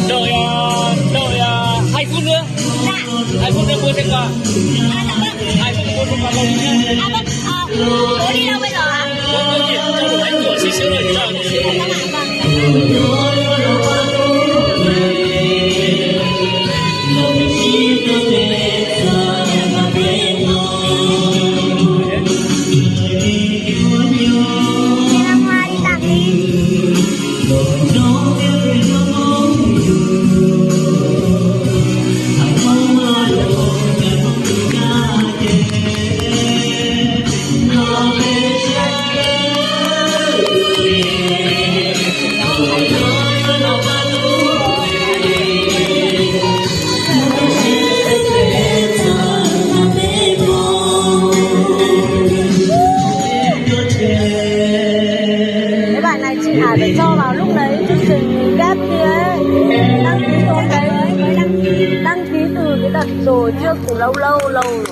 Đợi, ờ, đợi, ờ, hai phút nữa. Hai phút nữa mua cho con. Hai phút mua cho con luôn nhé. À, vâng, ờ, bố đi đâu bây giờ ạ? Bố, bố chỉ cho đủ đánh của xíu xíu thôi, cho đủ xíu. Cái bài này chị Hải phải cho vào lúc đấy chương trình Gap kia ấy. Đăng ký từ cái, đăng, đăng ký từ cái đợt tổ trước từ lâu lâu lâu rồi.